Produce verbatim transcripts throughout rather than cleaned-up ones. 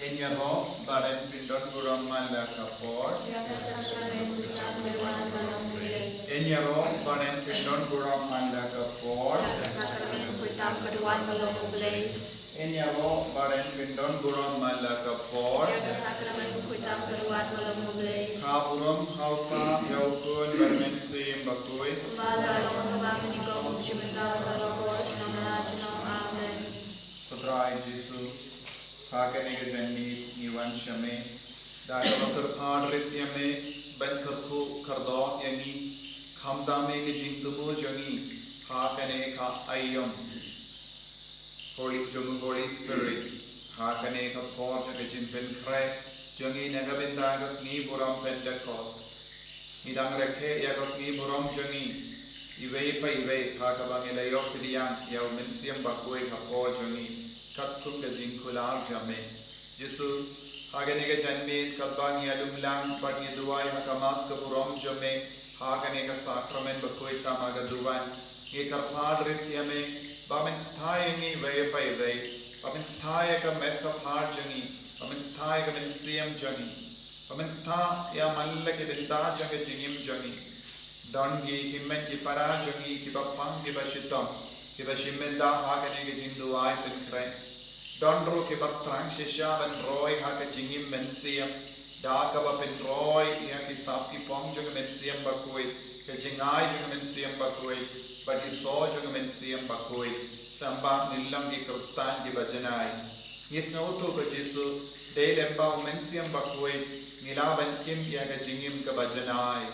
Ngin ïaroh ba ngin pyndon burom man la ka por. Ïa ka sakramen khuid tam ka duwan bad long U Blei. Ngin ïaroh ba ngin pyndon burom man la ka por. Ïa ka sakramen khuid tam ka duwan bad long U Blei. Ngin ïaroh ba ngin pyndon burom man la ka por. Ïa ka sakramen khuid tam ka duwan bad long U Blei. Kha burom ha U Kpa, ïa U Khun bad U Mynsiem Bakhuid. Kumba la long ha kaba mynnyngkong, mynta bad baroh, junom la junom. Amen. Ko Trai Jisu, ha kane ka janmiet ngi wan sha me da kaba kyrpad rit ïa me ban kyrkhu kyrdoh ïa ngi, khamtam ïa ka jingthmu jong ngi ha kane ka aïom Holy, jong u Holy Spirit, ha kane ka por jong ka jingpynkhreh jong ngi na ka bynta ka sngi burom Pentekost. Ngi dang rakhe ïa ka sngi burom jong ngi iwei pa iwei ha kaba ngi la ïoh pdiang ïa U Mynsiem Bakhuid ha por jong ngi katkum ka jingkular jong me. Jisu, ha kane ka janmiet katba ngi ïalum lang bad ngi duwai ha khmat ka burom jong me ha kane ka sakramen bakhuid tam ha ka duwan, ngi kyrpad rit ïa me ba men ktah ïa ngi iwei pa iwei, ba men ktah ïa ka met ka phad jong ngi, ba men ktah ïa ka mynsiem jong ngi, ba men ktah ïa man la ki bynta jong ka jingim jong ngi. Don ki hynmen ki para jong ngi kiba pang kiba shitom, kiba shim bynta ha kane ka jingduwai pynkhreh. Don ruh kiba thrang shisha ban roi ha ka jingim mynsiem da kaba pynroi ïa ki sap ki phong jong ka Mynsiem Bakhuid, ka jingai jong ka Mynsiem Bakhuid bad ki soh jong ka Mynsiem Bakhuid. Tangba ngin long ki Khristan kiba janai. Ngi sngewthuh ko Jisu, dei lem bad U Mynsiem Bakhuid ngi lah ban im ïa ka jingim kaba janai.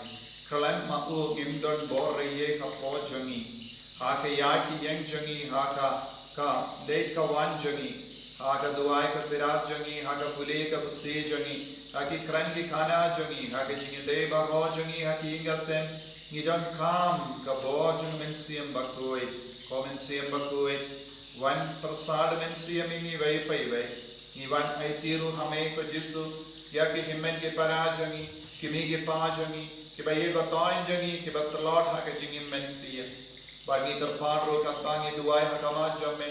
Khlem ma u ngim don bor reiei ha por jong ngi, ha ka ïaid ka ïeng jong ngi, ha ka, ka leit ka wan jong ngi, ha ka duwai ka pyrkhat jong ngi, ha ka pule ka puthi jong ngi, ha ki kren ki khana jong ngi, ha ka jingïadei baroh jong ngi ha ki ïing ka sem. Ngi donkam ka bor jong U Mynsiem Bakhuid. Ko Mynsiem Bakhuid, wan pyrsad mynsiem ïa ngi iwei pa iwei. Ngi wan aiti ruh ha me ko Jisu ïa ki hynmen ki para jong ngi, ki kmie ki kpa jong ngi, kiba ïeit ba toiñ jong ngi, kiba tlot ha ka jingim mynsiem. Bad ngi kyrpad ruh katba ngi duwai ha khmat jong me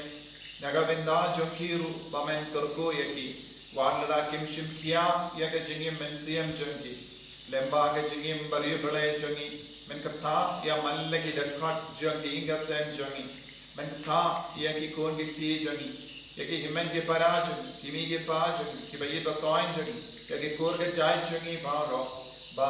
na ka bynta jong ki ruh, ba men kyrkhu ïa ki. Wat lada kim shim khia ïa ka jingim mynsiem jong ki, lem bad ka jingim bariewblei jong ngi, men ktah ïa man la ki dkhot jong ki ïing ka sem jong ngi. Men ktah ïa ki khun ki kti jong ngi, ïa ki hynmen ki para jong ngi, ki kmie ki kpa jong ngi, kiba ïeit ba toiñ jong ngi, ïa ki kur ka jaid jong ngi baroh, ba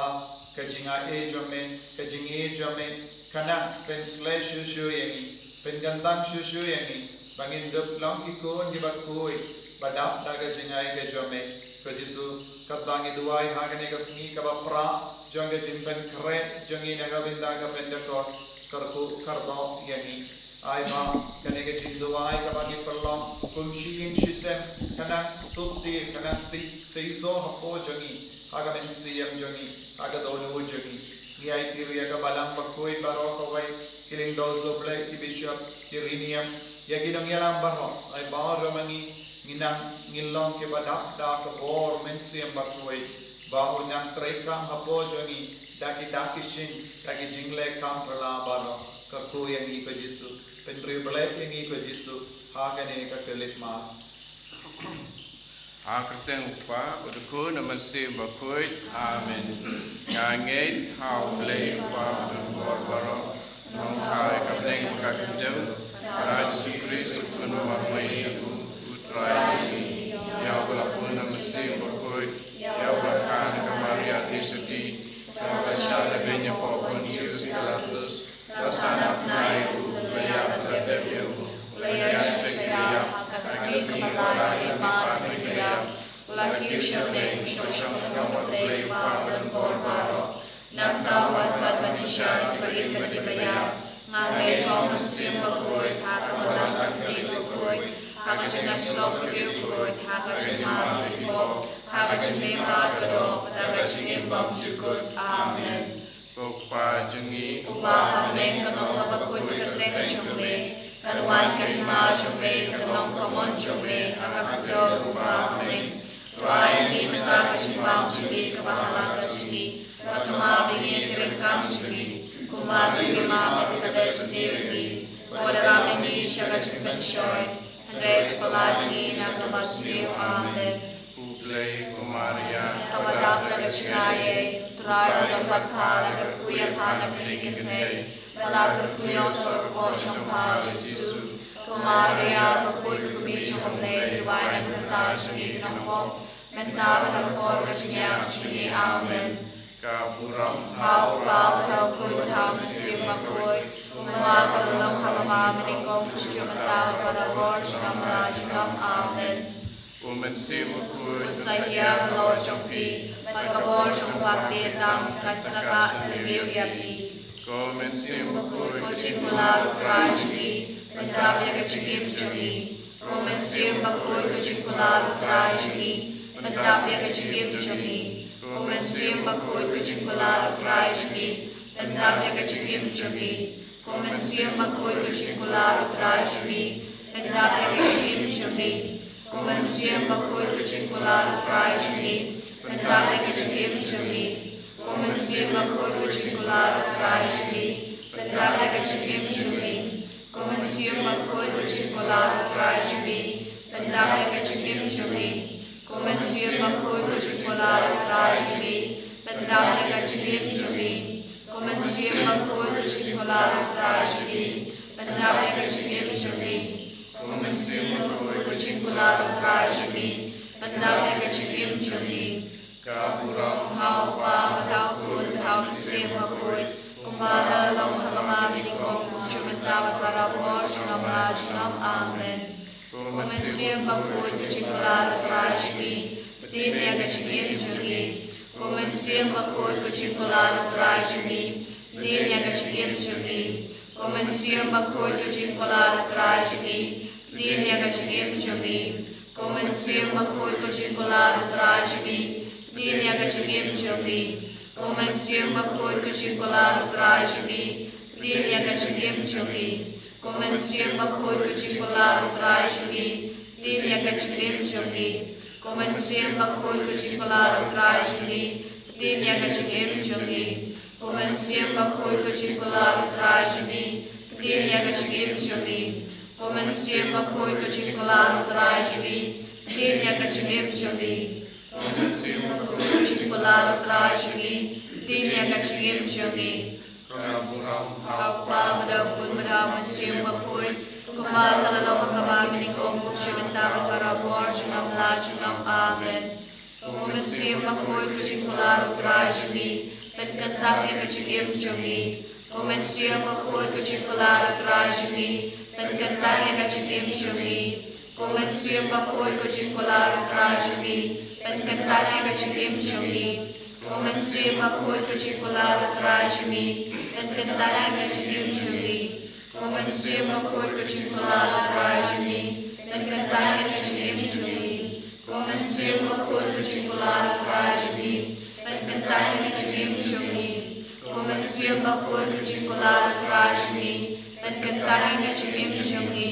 ka jingai jong me, ka jingïeit jong me kan nang pynsleh shuh shuh ïa ngi, pynkyntang shuh shuh ïa ngi, ba ngin dup long ki khun kiba khuid ba dap da ka jingai ka jong me. Ko Jisu, katba ngi duwai ha kane ka sngi kaba phra jong ka jingpynkhreh jong ngi na ka bynta ka Pentekost, kyrkhu kyrdoh ïa ngi. Ai ba kane ka jingduwai kaba ngi pynlong kum shi ïing shi sem kan nang suk ti, kan nang sei, seisoh hapoh jong ngi, ha ka mynsiem jong ngi, ha ka dohnud jong ngi. Ngi aiti ruh ïa ka Balang Bakhuid baroh kawei, ki lyngdoh jong U Blei, ki bishop, ki riewniam, ïa ki nongïalam baroh. Ai ba ruh ma ngi ngin nang, ngin long kiba dap da ka bor Mynsiem Bakhuid, ba un nang treikam hapoh jong ngi da ki dak ki shin, da ki jingleh kam phylla baroh. Kyrkhu ïa ngi ko Jisu, pynriewblei ïa ngi ko Jisu ha kane ka khyllipmat. Ha ka kyrteng U Kpa, U Khun, U Mynsiem Bakhuid. Amen. Nga ngeit ha U Blei U Kpa badonbor baroh, nongthaw ïa ka bneng bad ka kyntien, bad ha U Jisu Khrist U Khun U Marmai Ïashisyndon, U Trai jong ngi. Ïa U ba la bun U Mynsiem Bakhuid, ïa U ba la kha na ka Maria Theisotti, U ba la shah lehbeiñ hapoh Pontius Pilatus, la sah na bnai, U la ïap, U la dep, U la ïaishong, U la ïap ha ka sngi kaba lai lyngba ki ïap, U la kiew sha bneng, U shong sha ka jong U Blei U Kpa badonbor baroh. Nangta U wan pat ban ïashai ïa kiba im bad kiba ïap. Nga ngeit ha U Mynsiem Bakhuid, ha ka Balang Katolik bakhuid, ha ka jingïasyllok briew khuid, ha ka jingmap ïa ki pop, ha ka jingim ba kordor, ha ka jingim bymjukut. Amen. Ko Kpa jong ngi uba ha bneng, kan long kaba khuid ka kyrteng jong me, kan wan ka hima jong me, kan long ka mon jong me ha ka khyndew ruh uba ha bneng. To ai ïa ngi mynta ka jingbam jong ngi kaba ha la ka sngi, bad to map ïa ngi ïa ki ryngkang jong ngi, kumba ngi map ïa kiba test ïa ngi, wat lada lam ïa ngi sha ka jingpynshoi, hynrei to pyllait ïa ngi na kaba sniew. Amen. Ko Maria, kaba dap da ka jingaiei, U Trai u don bad pha, la kyrkhu ïa pha na bneng ki kynthei, bad la kyrkhu ïa u sawkpoh jong pha u Jisu. Ko Maria, bakhuid ka kmie jong U Blei, duwai na ka bynta jong ngi ki nongpop, mynta bad ha ka por ka jingïap jong ngi. Amen. Ka burom ha U Kpa bad ha U Khun bad ha U Mynsiem Bakhuid, kumba ka la long ha kaba mynnyngkong, kumjuh mynta bad barabor, junom la junom. Amen. U Mynsiem Bakhuid, sa hiar halor jong phi, bad ka bor jong U Kpa Kynrad tam ka sa kah syrngiew ïa phi. Ko Mynsiem Bakhuid, ko jingkular U Trai jong ngi, pyndap ïa ka jingim jong ngi. Ko Mynsiem Bakhuid, ko jingkular U Trai jong ngi, pyndap ïa ka jingim jong ngi. Ko Mynsiem Bakhuid, ko jingkular U Trai jong ngi, pyndap ïa ka jingim jong ngi. Ko Mynsiem Bakhuid, ko jingkular U Trai jong ngi, pyndap ïa ka jingim jong ngi. Ko Mynsiem Bakhuid, ko jingkular U Trai jong ngi, pyndap ïa ka jingim jong ngi. Ko Mynsiem Bakhuid, ko jingkular U Trai jong ngi, pyndap ïa ka jingim jong ngi. Ko Mynsiem Bakhuid, ko jingkular U Trai jong ngi, pyndap ïa ka jingim jong ngi. Ko Mynsiem Bakhuid, ko jingkular U Trai jong ngi, pyndap ïa ka jingim jong ngi. Ko Mynsiem Bakhuid, ko jingkular U Trai jong ngi, pyndap ïa ka jingim jong ngi. Ko Mynsiem Bakhuid, ko jingkular U Trai jong ngi, pyndap ïa ka jingim jong ngi. Ka burom ha U Kpa bad ha U Khun bad ha U Mynsiem Bakhuid, kumba ka la long ha kaba mynnyngkong, kumjuh mynta bad barabor, junom la junom. Amen. Ko Mynsiem Bakhuid, ko jingkular U Trai jong ngi, ktien ïa ka jingim jong ngi. Ko Mynsiem Bakhuid, ko jingkular U Trai jong ngi, ktien ïa ka jingim jong ngi. Ko Mynsiem Bakhuid, ko jingkular U Trai jong ngi, ktien ïa ka jingim jong ngi. Ko Mynsiem Bakhuid, ko jingkular U Trai jong ngi, ktien ïa ka jingim jong ngi. Ko Mynsiem Bakhuid, ko jingkular U Trai jong ngi, ktien ïa ka jingim jong ngi. Ko Mynsiem Bakhuid, ko jingkular U Trai jong ngi, ktien ïa ka jingim jong ngi. Ko Mynsiem Bakhuid, ko jingkular U Trai jong ngi, ktien ïa ka jingim jong ngi. Ko Mynsiem Bakhuid, ko jingkular U Trai jong ngi, ktien ïa ka jingim jong ngi. Ko Mynsiem Bakhuid, ko jingkular U Trai jong ngi, ktien ïa ka jingim jong ngi. Ko Mynsiem Bakhuid, ko jingkular U Trai jong ngi, ktien ïa ka jingim jong ngi. Ka burom ha U Kpa bad ha U Khun bad ha U Mynsiem Bakhuid, kumba ka la long ha kaba mynnyngkong, kumjuh mynta bad barabor, junom la junom. Amen. Ko Mynsiem Bakhuid, ko jingkular U Trai jong ngi, pynkyntang ïa ka jingim jong ngi. Ko Mynsiem Bakhuid, ko jingkular U Trai jong ngi, pynkyntang ïa ka jingim jong ngi. Ko Mynsiem Bakhuid, ko jingkular U Trai jong ngi, pynkyntang ïa ka jingim jong ngi. Ko Mynsiem Bakhuid, ko jingkular U Trai jong ngi, pynkyntang ïa ka jingim jong ngi. Ko Mynsiem Bakhuid, ko jingkular U Trai jong ngi, pynkyntang ïa ka jingim jong ngi. Ko Mynsiem Bakhuid, ko jingkular U Trai jong ngi, pynkyntang ïa ka jingim jong ngi. Ko Mynsiem Bakhuid, ko jingkular U Trai jong ngi, pynkyntang ïa ka jingim jong ngi.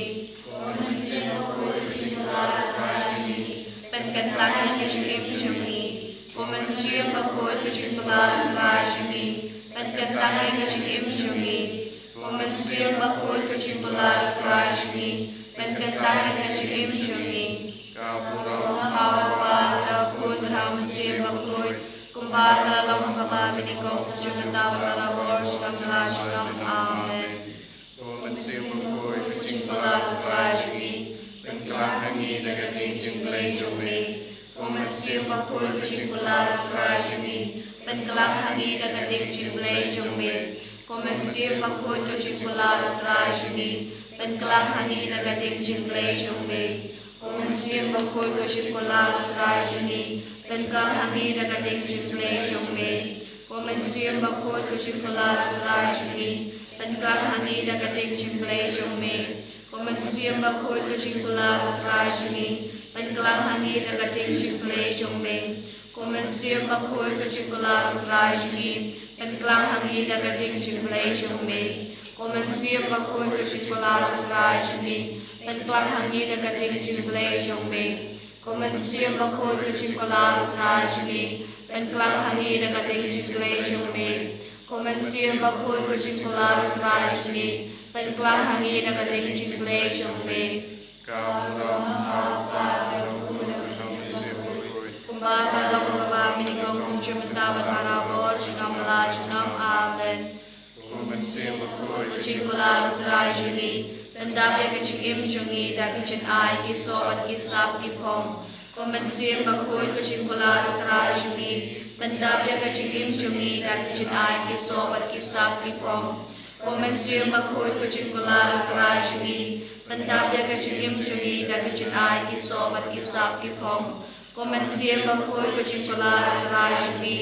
Ko Mynsiem Bakhuid, ko jingkular U Trai jong ngi, pynkyntang ïa ka jingim jong ngi. Ko Mynsiem Bakhuid, ko jingkular U Trai jong ngi, pynkyntang ïa ka jingim jong ngi. Ko Mynsiem Bakhuid, ko jingkular U Trai jong ngi, pynkyntang ïa ka jingim jong ngi. Ka burom ha U Kpa, ha U Khun, ha U Mynsiem Bakhuid, kumba ka la long ha kaba mynnyngkong, kumjuh mynta bad barabor, junom la junom. Amen. Ko Mynsiem Bakhuid, ko jingkular U Trai jong ngi, pynkhlaiñ ha ngi da ka ktien jingblei jong me. Ko Mynsiem Bakhuid, ko jingkular U Trai jong ngi, pynkhlaiñ ha ngi da ka ktien jingblei jong me. Ko Mynsiem Bakhuid, ko jingkular U Trai jong ngi, pynkhlaiñ ha ngi da ka ktien jingblei jong me. Ko Mynsiem Bakhuid, ko jingkular U Trai jong ngi, pynkhlaiñ ha ngi da ka ktien jingblei jong me. Ko Mynsiem Bakhuid, ko jingkular U Trai jong ngi, pynkhlaiñ ha ngi da ka ktien jingblei jong me. Ko Mynsiem Bakhuid, ko jingkular U Trai jong ngi, pynkhlaiñ ha ngi da ka ktien jingblei jong me. Ko Mynsiem Bakhuid, ko jingkular U Trai jong ngi, pynkhlaiñ ha ngi da ka ktien jingblei jong me. Ko Mynsiem Bakhuid, ko jingkular U Trai jong ngi, pynkhlaiñ ha ngi da ka ktien jingblei jong me. Ko Mynsiem Bakhuid, ko jingkular U Trai jong ngi, pynkhlaiñ ha ngi da ka ktien jingblei jong me. Ko Mynsiem Bakhuid, ko jingkular U Trai jong ngi, pynkhlaiñ ha ngi da ka ktien jingblei jong me. Ka burom ha U Kpa, ha U Khun, ha U Mynsiem Bakhuid, Kumba ka long, kumba mynnyngkong, kumjuh mynta bad barabor, junom la junom. Amen. Ko Mynsiem Bakhuid, ko jingkular U Trai jong ngi, pyndap ïa ka jingim jong ngi da ki jingai ki soh bad ki sap ki phong. Ko Mynsiem Bakhuid, ko jingkular U Trai jong ngi, pyndap ïa ka jingim jong ngi da ki jingai ki soh bad ki sap ki phong. Ko Mynsiem Bakhuid, ko jingkular U Trai jong ngi, pyndap ïa ka jingim jong ngi da ki jingai ki soh bad ki sap ki phong. Ko Mynsiem Bakhuid, ko jingkular U Trai jong ngi,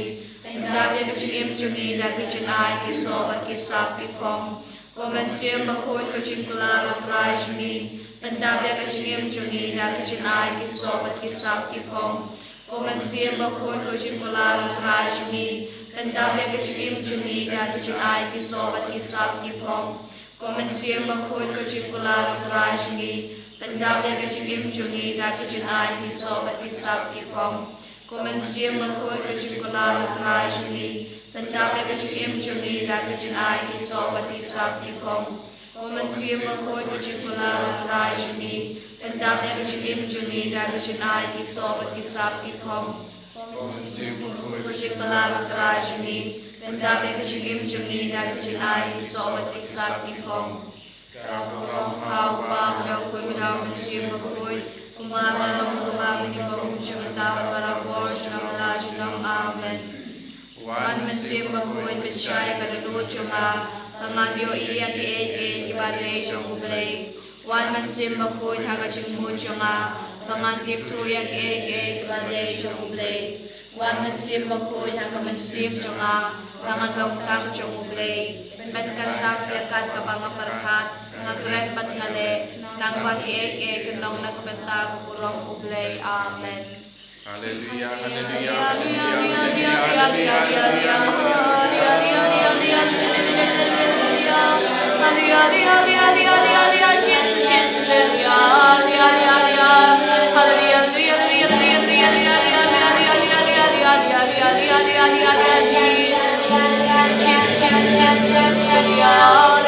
pyndap ïa ka jingim jong ngi da ki jingai ki soh bad ki sap ki phong. Ko Mynsiem Bakhuid, ko jingkular U Trai jong ngi, pyndap ïa ka jingim jong ngi da ki jingai ki soh bad ki sap ki phong. Ko Mynsiem Bakhuid, ko jingkular U Trai jong ngi, pyndap ïa ka jingim jong ngi da ki jingai ki soh bad ki sap ki phong. Ko Mynsiem Bakhuid, ko jingkular U Trai jong ngi, pyndap ïa ka jingim jong ngi da ki jingai ki soh bad ki sap ki phong. Ko Mynsiem Bakhuid, ko jingkular U Trai jong ngi, pyndap ïa ka jingim jong ngi da ki jingai ki soh bad ki sap ki phong. Ko Mynsiem Bakhuid, ko jingkular U Trai jong ngi, pyndap ïa ka jingim jong ngi da ki jingai ki soh bad ki sap ki phong. Ko Mynsiem Bakhuid, ko jingkular U Trai jong ngi, pyndap ïa ka jingim jong ngi da ki jingai ki soh bad ki sap ki phong. Ka burom ha U Kpa, U Khun bad U Mynsiem Bakhuid, kumba ka long, kumba mynnyngkong, kumjuh mynta bad barabor, junom la junom. Amen. Wan Mynsiem Bakhuid, pynshai ïa ka dohnud jong nga, ba ngan ïohi ïa kiei kiei kiba dei jong U Blei. Wan Mynsiem Bakhuid ha ka jingmut jong nga, ba ngan tip thuh ïa kiei kiei kiba dei jong U Blei. Wan Mynsiem Bakhuid ha ka mynsiem jong nga, ba ngan long tang jong U Blei. Pynban kata ïa kat kaba nga pyrkhat, nga kren bad nga leh, nang ba kiei kiei kin long na ka bynta ka burom U Blei. Amen. Haleluya, haleluya, haleluya, haleluya, haleluya, haleluya, haleluya, haleluya, haleluya, haleluya, Jisu, Jisu, haleluya, haleluya, haleluya, haleluya, Jisu, Jisu, Jisu, Jisu, Jisu, haleluya, haleluya, haleluya.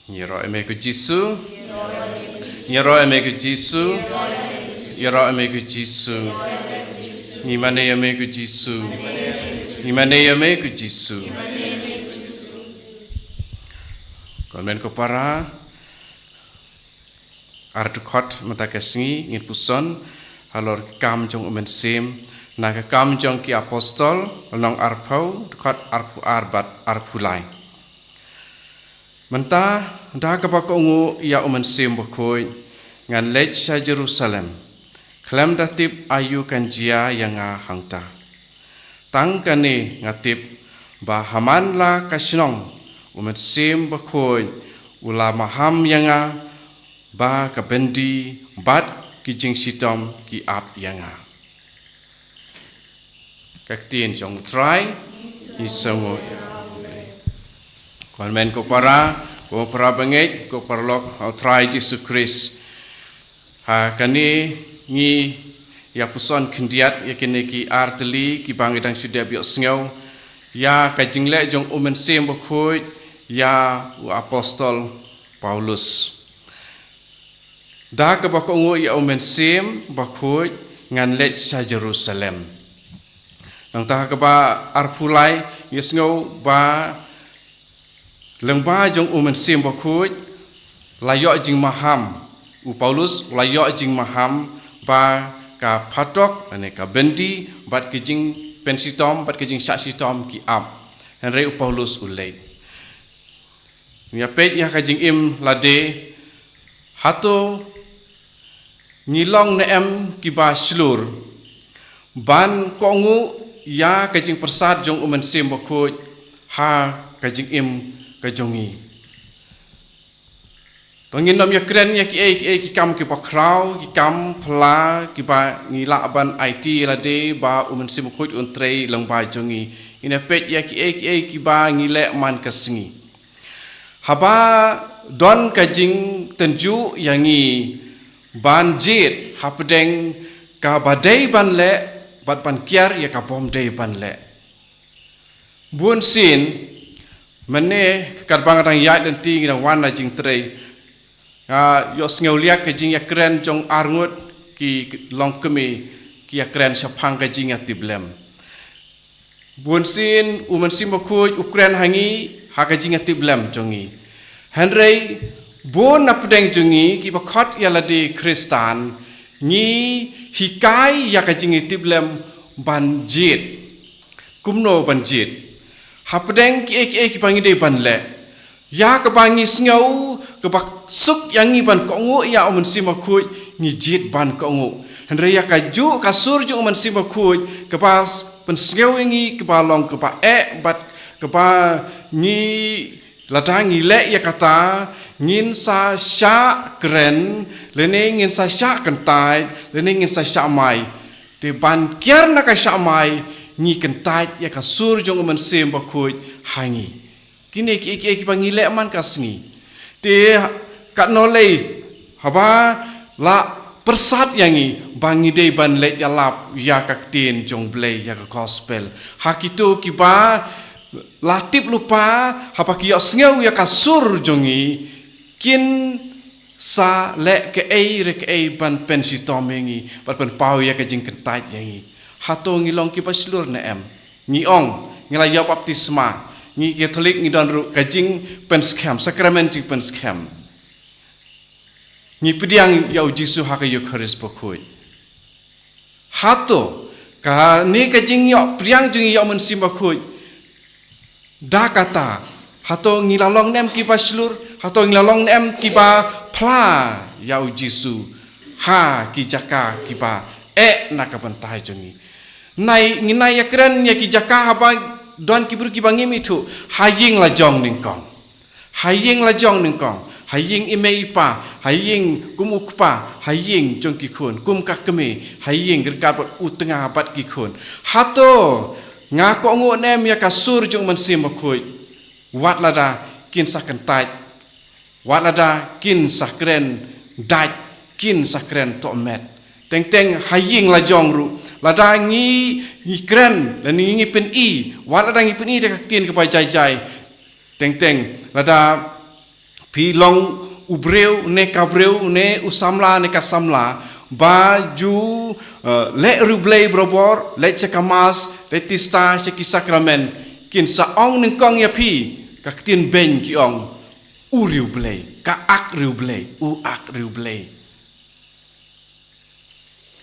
Ïaroh ïa me ko Jisu. Ïaroh ïa me ko Jisu. Ïaroh ïa me ko Jisu. Ngi mane ïa me ko Jisu. Ngi mane ïa me ko Jisu. Ko hynmen ko para, ar dkhot mynta ka sngi ngin puson halor ka Kam jong U Mynsiem na ka Kam jong ki Apostol, lynnong arphew, dkhot arphew ar bad arphew lai. Mynta, da kaba kohnguh ïa U Mynsiem Bakhuid, ngan leit sha Jerusalem. Khlem da tip aïu kan jia ïa nga hangta. Tang kane nga tip, ba ha man la ka shnong, U Mynsiem Bakhuid u la maham ïa nga, ba ka byndi bad ki jingshitom ki ap ïa nga. Ka ktien jong U Trai. Ngi sngewnguh. Ko hynmen ko para, ko para bangeit, ko paralok ha U Trai Jisu Khrist. Ha kane ngi ïa puson khyndiat ïa kine ki ar tylli kiba ngi dang shu dep ïohsngew ïa ka jingleh jong U Mynsiem Bakhuid ïa u Apostol Paulus. Da kaba kohnguh ïa U Mynsiem Bakhuid, ngan leit sha Jerusalem. Nangta kaba arphew lai, ïohsngew ba lyngba jong U Mynsiem Bakhuid la ïoh jingmaham. U Paulus la ïoh jingmaham ba ka phatok, lane ka byndi, bad ka jingpynshitom, bad ka jingshah shitom ki ap. Hynrei u Paulus u leit. Ngi ïa peit ïa ka jingim lade, hato ngi long ne em kiba shlur ban kohnguh ïa ka jingpyrsad jong U Mynsiem Bakhuid ha ka jingim ka jong ngi? To ngin nym ïa kren ïa kiei kiei ki kam kiba khraw, ki kam phylla kiba ngi lah ban aiti lade ba U Mynsiem Bakhuid un trei lyngba jong ngi. Ngin ïa peit ïa kiei kiei kiba ngi leh man ka sngi. Haba don ka jingtynjuh ïa ngi ban jied hapdeng kaba dei ban leh bad ban kiar ïa ka bym dei ban leh. Bun sien, mynne katba nga dang ïaid lynti ngi dang wan na jingtrei, nga ïohsngew liat ka jingïakren jong arngut ki longkmie, ki ïakren shaphang ka jingïatiplem. Bun sien U Mynsiem Bakhuid u kren ha ngi ha ka jingïatiplem jong ngi. Hynrei bun napdeng jong ngi kiba khot ïa lade Khristan, ngi hikai ïa ka jingïatiplem ban jied. Kumno ban jied? Hapdeng kiei kiei kiba ngi dei ban leh, ïa kaba ngi sngew kaba suk ïa ngi ban kohnguh ïa U Mynsiem Bakhuid, ngi jied ban kohnguh. Hynrei ïa kajuh ka sur jong U Mynsiem Bakhuid kaba pynsngew ïa ngi kaba long kaba eh bad kaba ngi, lada ngi leh ïa kata, ngin sa shah kren, lane ngin sa shah kyntait, lane ngin sa shah mai. Te ban kiar na ka shah mai, ngi kyntait ïa ka sur jong U Mynsiem Bakhuid ha ngi. Kine kiei kiei kiba ngi leh man ka sngi. Te katno lei haba la pyrsad ïa ngi ba ngi dei ban leit ïalap ïa ka ktien jong U Blei, ïa ka gospel ha kito kiba la tip lypa, haba ki ïohsngew ïa ka sur jong ngi, kin sa leh kaei re kaei ban pynshitom ïa ngi, ban pynpaw ïa ka jingkyntait ïa ngi. Hato ngi long kiba shlur ne em? Ngi ong, ngi la ïoh baptisma, ngi Katholik, ngi don ruh ka jingpynskhem, sakramen jingpynskhem. Ngi pdiang ïa U Jisu ha ka Eukharist Bakhuid. Hato kane ka jingïoh pdiang jong ngi ïa U Mynsiem Bakhuid, da kata, hato ngi la long ne em kiba shlur? Hato ngi la long ne em kiba phla ïa U Jisu ha ki jaka kiba eh na ka bynta jong ngi? Nai, ngi nai ïakren ïa ki jaka haba don ki briew kiba ngim ithuh. Ha ïing la jong nyngkong. Ha ïing la jong nyngkong. Ha ïing i mei i pa, ha ïing kum u kpa, ha ïing jong ki khun, kum ka kmie, ha ïing ryngkat bad u tnga bad ki khun. Hato nga kohnguh ne em ïa ka sur jong U Mynsiem Bakhuid? Wat lada kin sa kyntait, wat lada kin sa kren dait, kin sa kren tohmet. Teng teng ha ïing la jong ruh, lada ngi, ngi kren, lane ngi pyni, wat lada ngi pyni da ka ktien kaba jai jai. Teng teng lada Phi long u briew ne ka briew ne u samla ne ka samla ba ju, eh, leh riewblei barabor, leh sha ka Mass, leh tista sha ki sakramen, kin sa ong nyngkong ïa phi, ka ktien beiñ ki ong, u riewblei, ka ak riewblei, u ak riewblei.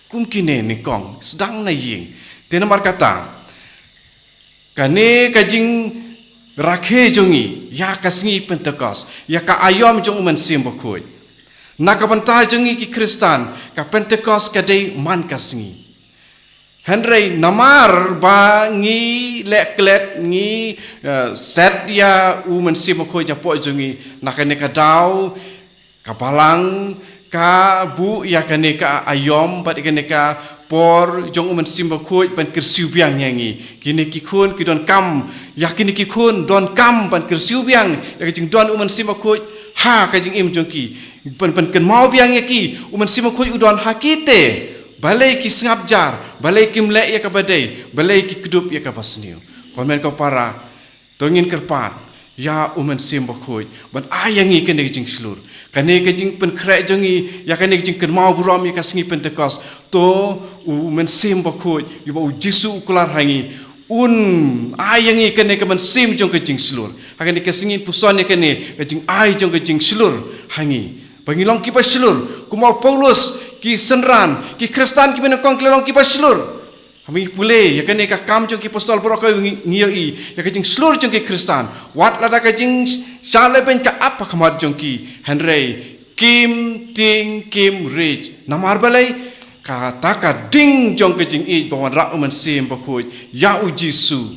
Kum kine nyngkong, sdang na ïing. Te namar kata, kane ka jingrakhe jong ngi ïa ka sngi Pentekost, ïa ka aïom jong u Mynsiem Bakhuid. Na ka bynta jong ngi ki Khristan, ka Pentekost ka dei man ka sngi. Hynrei namar ba ngi leh klet, ngi, eh, set ïa u Mynsiem Bakhuid hapoh jong ngi, na kane ka daw, ka Balang ka buh ïa kane ka aïom bad ïa kane ka por jong u Mynsiem Bakhuid ban kyrsiew biang ïa ngi. Kine ki khun ki donkam, ïa kine ki khun donkam ban kyrsiew biang ïa ka jingdon u Mynsiem Bakhuid ha ka jingim jong ki. Ban, ban kynmaw biang ïa ki, u Mynsiem Bakhuid u don ha ki te. Balei ki sngap jar, balei kim leh ïa kaba dei, balei ki kdup ïa kaba sniew. Ko hynmen ko para, to ngin kyrpad ïa u Mynsiem Bakhuid ban ai ïa ngi kane ka jingshlur, kane ka jingpynkhreh jong ngi ïa kane ka jingkynmaw burom ïa ka sngi Pentekost. To u Mynsiem Bakhuid, ïa ba u Jisu u kular ha ngi, un ai ïa ngi kane ka mynsiem jong ka jingshlur. Ha kane ka sngi puson ïa kane ka jingai jong ka jingshlur ha ngi, ba ngi long kiba shlur. Kumba u Paulus, ki synran, ki Khristan kiba nyngkong ki la long kiba shlur. Ha ngi pule ïa kane ka Kam jong ki Apostol baroh kawei, ngi, ngi ïohi ïa ka jingshlur jong ki Khristan. Wat lada ka jingshah lehbeiñ ka ap ha khmat jong ki, hynrei kim tieng kim riej. Namar balei? Kata ka ding jong ka jingïeit ba wanrah u Mynsiem Bakhuid ïa u Jisu,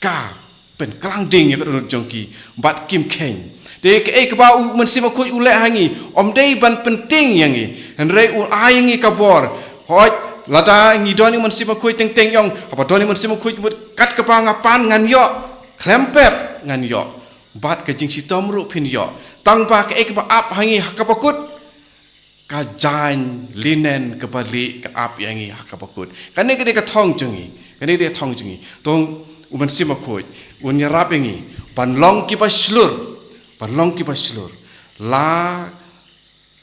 ka pynkhlaiñ ding ïa ka dohnud jong ki bad kim kheiñ. Te kaei kaba u Mynsiem Bakhuid u leh ha ngi, ym dei ban pyntieng ïa ngi, hynrei u ai ïa ngi ka bor. Hooid, lada ngi don ïa u Mynsiem Bakhuid teng teng, ïong haba don ïa u Mynsiem Bakhuid, kat kaba nga pan ngan ïoh, khlem pep ngan ïoh, bad ka jingshitom ruh phin ïoh. Tang ba kaei kaba ap ha ngi ha kaba kut, ka jaiñ linen kaba lieh ka ap ïa ngi ha kaba kut. Kane ka dei ka thong jong ngi, kane ka dei ka thong jong ngi. To u Mynsiem Bakhuid un ïarap ïa ngi ban long kiba shlur, ban long kiba shlur. La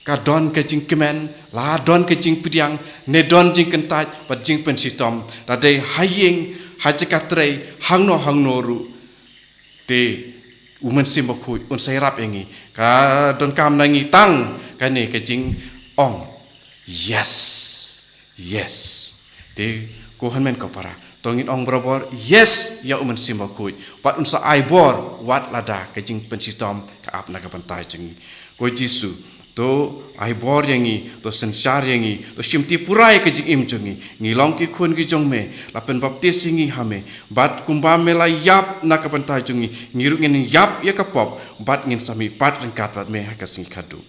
ka don ka jingkmen, la don ka jingpdiang, ne don jingkyntait bad jingpynshitom, la dei ha ïing, ha jaka trei, hangno hangno ruh. Te u Mynsiem Bakhuid un sa ïarap ïa ngi. Ka donkam na ngi tang kane ka jingong, yes, yes. Te ko hynmen ko para, to ngin ong barabor yes ïa u Mynsiem Bakhuid, bad un sa ai bor wat lada ka jingpynshitom ka ap na ka bynta jong ngi. Ko Jisu, to ai bor ïa ngi, to synshar ïa ngi, to shimti pura ïa ka jingim jong ngi. Ngi long ki khun ki jong me, la pynbaptis ïa ngi ha me, bad kumba me la ïap na ka bynta jong ngi, ngi ruh ngin ïap ïa ka pop, bad ngin sa mihpat ryngkat bad me ha ka sngi khadduh.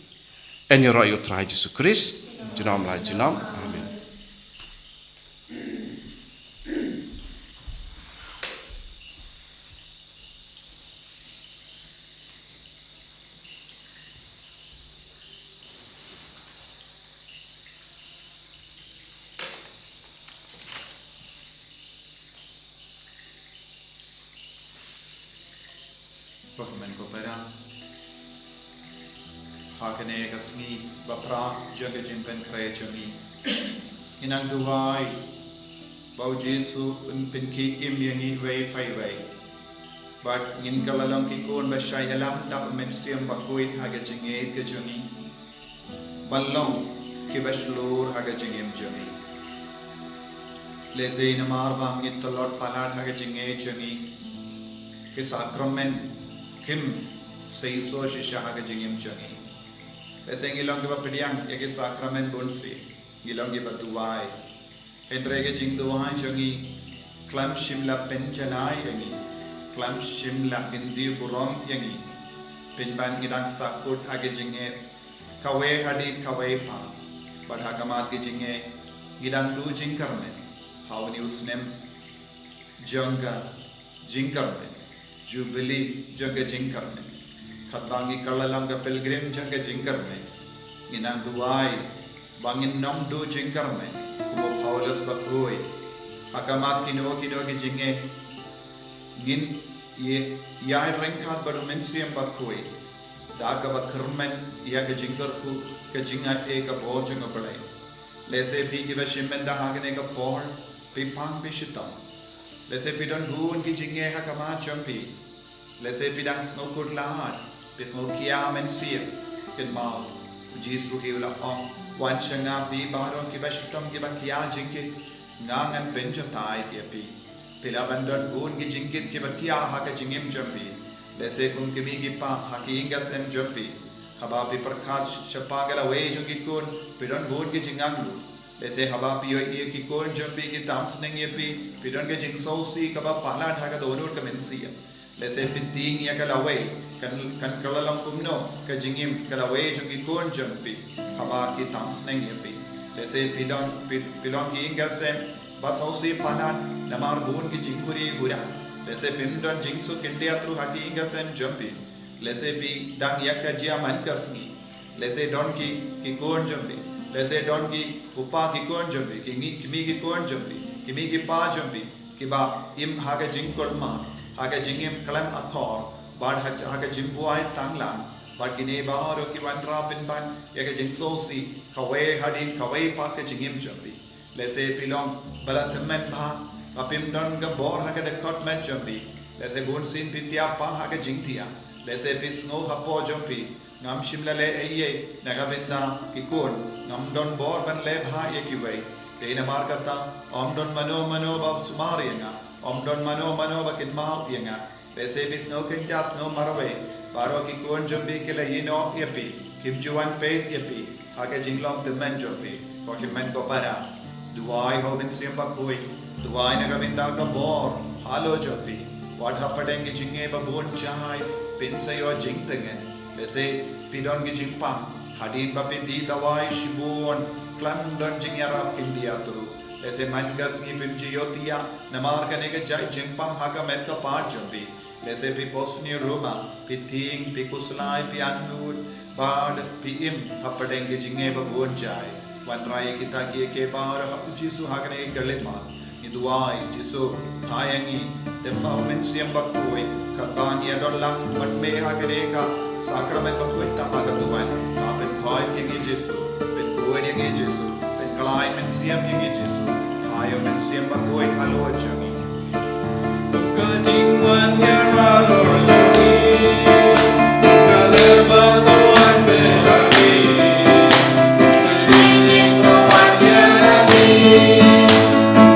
Yn ïaroh ïa u Trai Jisu Khrist junom la junom. Amen. Ko hynmen ko para, ha kane ka sngi ba phra jong ka jingpynkhreh jong ngi, ngi nang duwai ba u Jisu un pynkhie im ïa ngi iwei pa iwei. Bad ngin kylla long ki khun ba shah ïalam da u Mynsiem Bakhuid ha ka jingïeit ka jong ngi, ban long kiba shlur ha ka jingim jong ngi. Lehse namar ba ngi tlot palat ha ka jingïeit jong ngi, ki sakramen kim seisoh shisha ha ka jingim jong ngi. Lehse ngi long kiba pdiang ïa ki sakramen bunsien, ngi long kiba duwai. Hynrei ka jingduwai jong ngi khlem shym la pynjanai ïa ngi, khlem shym la kyntiew burom ïa ngi, pynban ngi dang sahkut ha ka jingeh kawei hadien kawei pat. Bad ha khmat ka jingeh ngi dang duh jingkyrmen ha une u snem jong ka jingkyrmen, Jubili jong ka jingkyrmen. Katba ngi kylla long ka pilgrim jong ka jingkyrmen, ngi nang duwai ba ngin nym duh jingkyrmen kum u Paulus bakhuid. Ha khmat kino kino ki jingeh ngin Ïa, ïa ryngkat bad u Mynsiem Bakhuid, da kaba kyrmen ïa ka jingkyrkhu, ka jingai, ka bor jong U Blei. Lehse phi kiba shim bynta ha kane ka por, phi pang phi shitom. Lehse phi don bun ki jingeh ha khmat jong phi. Lehse phi dang sngewkhuslai, phi sngewkhia mynsiem, kynmaw, U Jisu hi u la ong, wan sha nga phi baroh kiba shitom kiba khia jingkit, nga ngan pynjatai ïa phi. Phi lah ban don bun ki jingkit kiba khia ha ka jingim jong phi. Lehse kum ki mei ki pa ha ki ïing ki sem jong phi. Haba phi pyrkhat shaphang ka lawei jong ki khun, phi don bun ki jingangnud. Lehse haba phi ïohi ïa ki khun jong phi ki tam sneng ïa phi, phi don ka jingsngewsih kaba palat ha ka dohnud ka mynsiem. Lehse phi tieng ïa ka lawei, kan, kan kylla long kumno ka jingim ka lawei jong ki khun jong phi haba ki tam sneng ïa phi. Lehse phi long, phi, phi long ki ïing ki sem ba sngewsih palat namar bun ki jingkhuslai khuslai. Lehse phim don jingsuk khyndiat ruh ha ki ïing ki sem jong phi. Lehse phi dang ïa ka jia man ka sngi. Lehse don ki, ki khun jong phi. Lehse don ki u pa ki khun jong phi, ki ngi, ki mei ki khun jong phi, ki mei ki pa jong phi, kiba im ha ka jingkulmar, ha ka jingim khlem akor, bad ha, ha ka jingbuaid tanglang, bad kine baroh ki wanrah pynban ïa ka jingsngewsih kawei hadien kawei pat ka jingim jong phi. Lehse phi long ba la tymmen bha, ba phim don ka bor ha ka dkhot met jong phi. Lehse bunsien phi thiah pang ha ka jingthiah. Lehse phi sngew hapoh jong phi, ngam shym la leh ei ei na ka bynta ki khun, ngam don bor ban leh bha ïa kiwei. Te namar kata, ym don mano mano ba sumar ïa nga, ym don mano mano ba kynmaw ïa nga. Lehse phi sngew kynja sngew marwei, baroh ki khun jong phi ki la ïehnoh ïa phi, kim ju wan peit ïa phi ha ka jinglong tymmen jong phi, ko hynmen ko para. Duwai ha u Mynsiem Bakhuid, duwai na ka bynta ka bor halor jong phi. Wat hapdeng ki jingeh ba bun jait phin sa ïoh jingtngen. Lehse phi don ki jingpang, hadien ba phi die dawai shibun, khlem don jingïarap khyndiat ruh. Lehse man ka sngi phim ju ïohthiah namar kane ka jait jingpang ha ka met ka phad jong phi. Lehse phi pos ne ruma, phi tieng, phi khuslai, phi angnud, bad phi im hapdeng ki jingeh ba bun jait. Wanrah ïa kita kiei kiei baroh ha u Jisu ha kane ka khyllipmat. Ngi duwai, Jisu, phai ïa ngi, tip ba u Mynsiem Bakhuid, katba ngi ïa don lang bad me ha kane ka sakramen bakhuid tam ha ka duwan. Ka pynkhuid ïa ngi Jisu, pynkhuid ïa ngi Jisu, pynkhlaiñ mynsiem ïa ngi Jisu. Phai ïa u Mynsiem Bakhuid halor jong ngi. Ka jingwan ïa halor jong ngi. Ka leh ba to wan beh ha ngi. Ka leh jin to wan ïa ha ngi.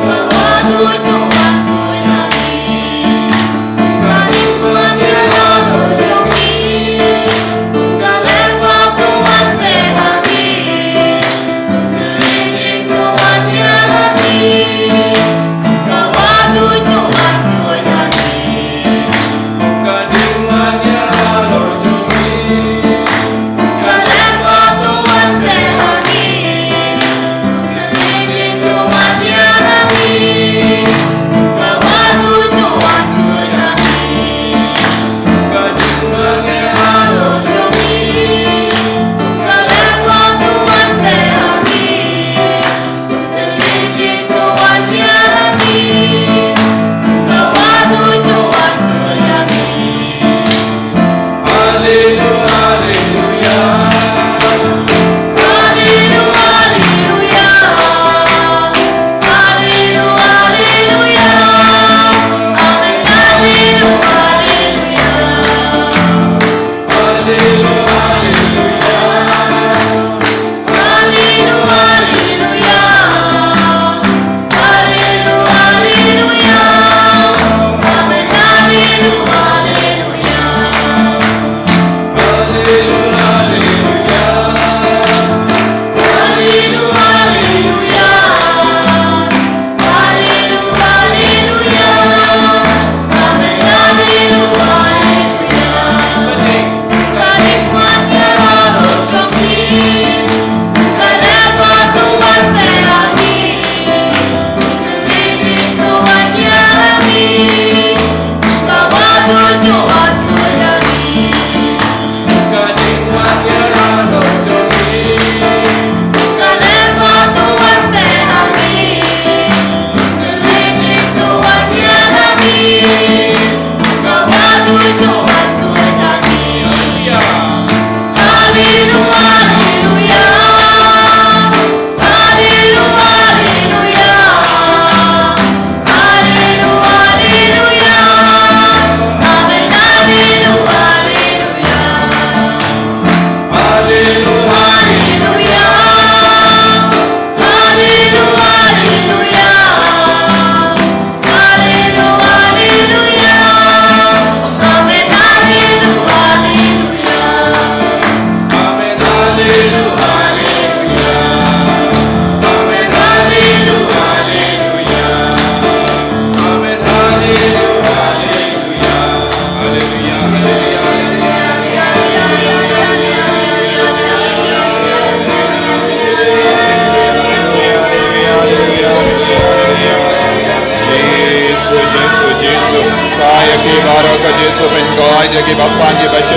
Ka wan ruh to wan to ïa ha ngi. Ka jingwan ïa halor jong ngi. Ka leh ba to wan beh ha ngi. Ka leh jin to wan ïa ha ngi. Ka wan ruh to wan to ïa ha ngi. Ka jing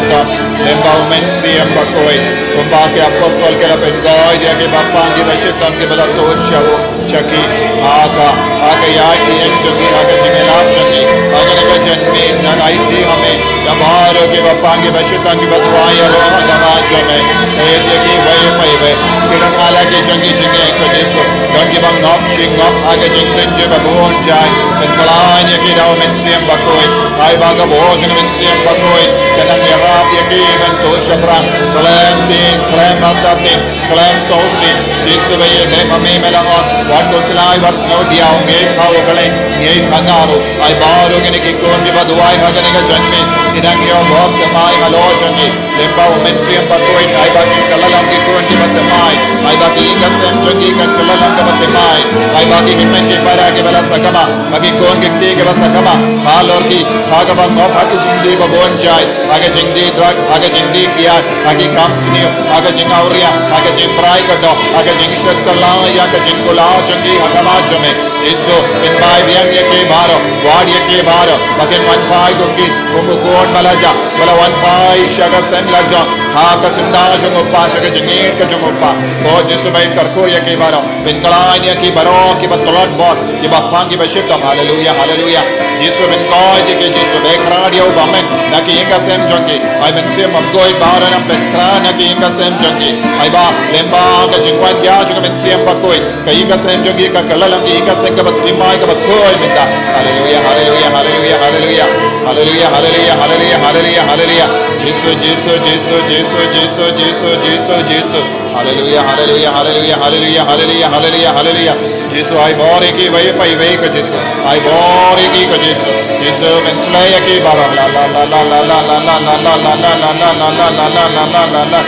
Lyngba u Mynsiem Bakhuid, kumba ki apostol ki la pynkoit ïa ki bapang ki bashitom kiba la tuid sha u, sha ki, ha ka, ha ka ïaid ïeng jong ki, ha ka jingïalap jong ki, ha kane ka janmiet ngan aiti ha me ïa baroh ki bapang ki bashitom kiba duwai ïaroh ha khmat jong me. Peit ïa kiwei pa iwei, ki long ha la ki jong ki jingngeit, ko Jisu. Don kiba ngop jingngop ha ka jingtynjuh ba bun jait, pynkylla ïa ki da u Mynsiem Bakhuid. Ai ba ka bor jong u Mynsiem Bakhuid kan nang ïarap ïa ki ban tuid shaphrang. Khlem tieng, khlem artatien, khlem sngewsih. Jisu ba ïeit, lem ha me, me la ong, wat khuslai, wat sngewdiaw, ngi ïeit ha U Blei, ngi ïeit ha nga ruh. Ai baroh kine ki khun kiba duwai ha kane ka janmiet, ki nang ïoh bor thymmai halor jong ki. Lyngba u Mynsiem Bakhuid, ai ba ki kylla long ki khun kiba thymmai, ai ba ki ïing ka sem jong ki kan kylla long kaba thymmai, ai ba ki hynmen ki para kiba la sakma, ba ki khun ki kti kiba sakma halor ki, ha kaba ngop ha ki jingdih ba bun jait, ha ki jingdih drug, ha ki jingdih kiad, ha ki kam sniew, ha ki jingawria, ha ki jingbrai kordor, ha ki jingshet kylla ïa ka jingkular jong ki ha khmat jong me. Jisu, pynbai biang ïa ki baroh, wad ïa ki baroh ba kin wan phai kum ki, kum u khun ba la jah ba la wan phai sha ka sem la jong, ha ka syndah jong u Kpa, sha ka jingïeit ka jong u Kpa. Ko Jisu, ba ïeit, kyrkhu ïa ki baroh, pynkylla ïa ki baroh kiba tlot bor, kiba pang kiba shitom. Haleluia, haleluia. Jisu, pynkoit ïa ki, Jisu, ba ïeit, kyrkhu ïa u bymman na ki ïing ka sem jong ki. Ai Mynsiem Bakhuid, baroh nang pynkylla na ki ïing ka sem jong ki. Ai ba lyngba ka jingwan ïa jong u Mynsiem Bakhuid, ka ïing ka sem jong ki ka kylla long ka ïing ka sem kaba thymmai, kaba khuid mynta. Haleluia, haleluia, haleluia, haleluia. Haleluia, haleluia, haleluia, haleluia, haleluia. Jisu, Jisu, Jisu, Jisu, Jisu, Jisu, Jisu, Jisu. Haleluia, haleluia, haleluia, haleluia, haleluia, haleluia, haleluia. Jisu, ai bor ïa kiwei pa iwei, ko Jisu. Ai bor ïa ki, ko Jisu. Jisu, pynsleh ïa ki baroh. La, la, la, la.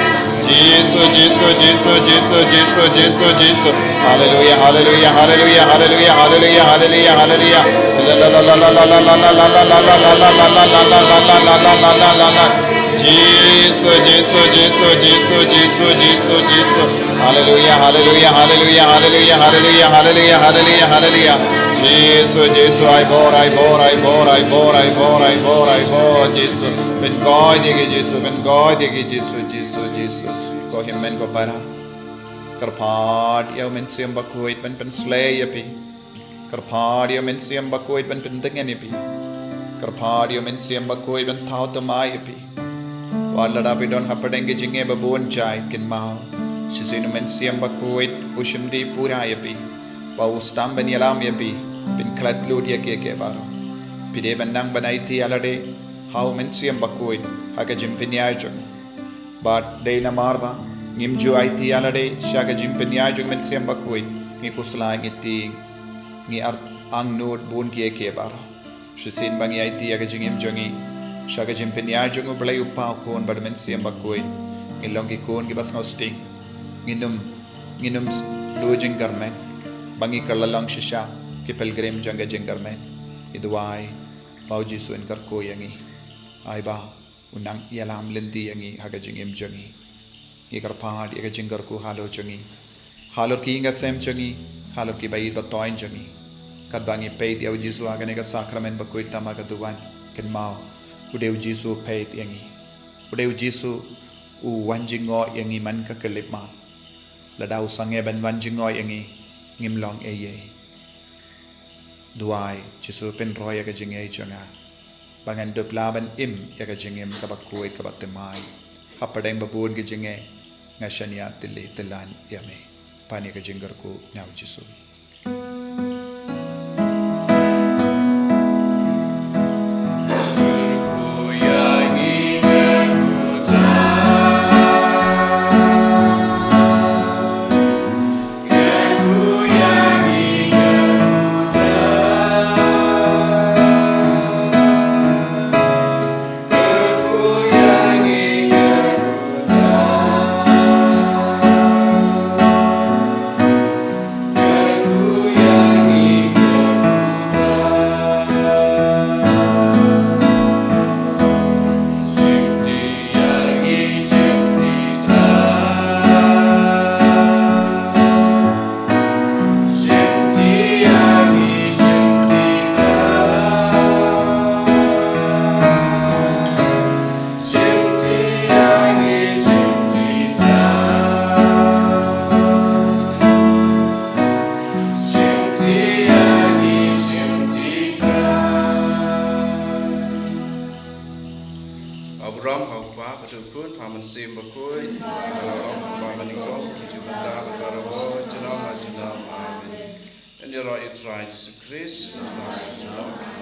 Jisu, Jisu, Jisu, Jisu, Jisu, Jisu, Jisu, Jisu. Haleluia, haleluia, haleluia, haleluia, haleluia, haleluia, haleluia. Jisu, Jisu, Jisu, Jisu, Jisu, Jisu, Jisu. Haleluia, haleluia, haleluia, haleluia, haleluia, haleluia, haleluia, haleluia. Jisu, Jisu, ai bor, ai bor, ai bor, ai bor, ai bor, ai bor, ai bor, Jisu. Pynkoit ïa ki, Jisu, pynkoit ïa ki, Jisu, Jisu, Jisu. Ko hynmen ko para, kyrpad ïa u Mynsiem Bakhuid ban pynsleh ïa phi. Kyrpad ïa u Mynsiem Bakhuid ban pyntngen ïa phi. Kyrpad ïa u Mynsiem Bakhuid ban thaw thymmai ïa phi. Wat lada phi don hapdeng ki jingeh ba bun jait, kynmaw, shisien u Mynsiem Bakhuid u shim dih pura ïa phi, ba u sdang ban ïalam ïa phi, pynkhlad lut ïa kiei kiei baroh. Phi dei ban nang ban aiti ïa lade ha u Mynsiem Bakhuid ha ka jingpynïaid jong u. Bad dei namar ba ngim ju aiti ïa lade sha ka jingpynïaid jong u Mynsiem Bakhuid, ngi khuslai, ngi tieng, ngi ar-, angnud bun kiei kiei baroh. Shisien ba ngi aiti ïa ka jingim jong ngi sha ka jingpynïaid jong u Blei u Kpa, u Khun bad u Mynsiem Bakhuid, ngin long ki khun kiba sngewsting. Ngin ym, ngin ym s-, duh jingkyrmen, ba ngi kylla long shisha ki pilgrim jong ka jingkyrmen. Ngi duwai ba u Jisu un kyrkhu ïa ngi. Ai ba u nang ïalam lynti ïa ngi ha ka jingim jong ngi. Ngi kyrpad ïa ka jingkyrkhu halor jong ngi, halor ki ïing ka sem jong ngi, halor ki ba ïeit ba thoiñ jong ngi. Katba ngi peit ïa u Jisu ha kane ka sakramen bakhuid tam ha ka duwan, kynmaw, u dei u Jisu u peit ïa ngi. U dei u Jisu u wan jngoh ïa ngi man ka khyllipmat. Lada u sangeh ban wan jngoh ïa ngi, ngim long ei ei. Duwai, Jisu, pynroi ïa ka jingngeit jong nga, ba ngan dup lah ban im ïa ka jingim kaba khuid kaba thymmai. Hapdeng ba bun ki jingeh, nga shaniah tylli tyllan ïa me. Pan ïa ka jingkyrkhu na u Jisu. Abraham ha u Kpa bad u Khun ha u Mynsiem Bakhuid, ba la long, ba la nyngkong, ki ju mynta bad barabor, junom la junom. Amen. Yn ïaroh ïa u Trai Jisu Khrist.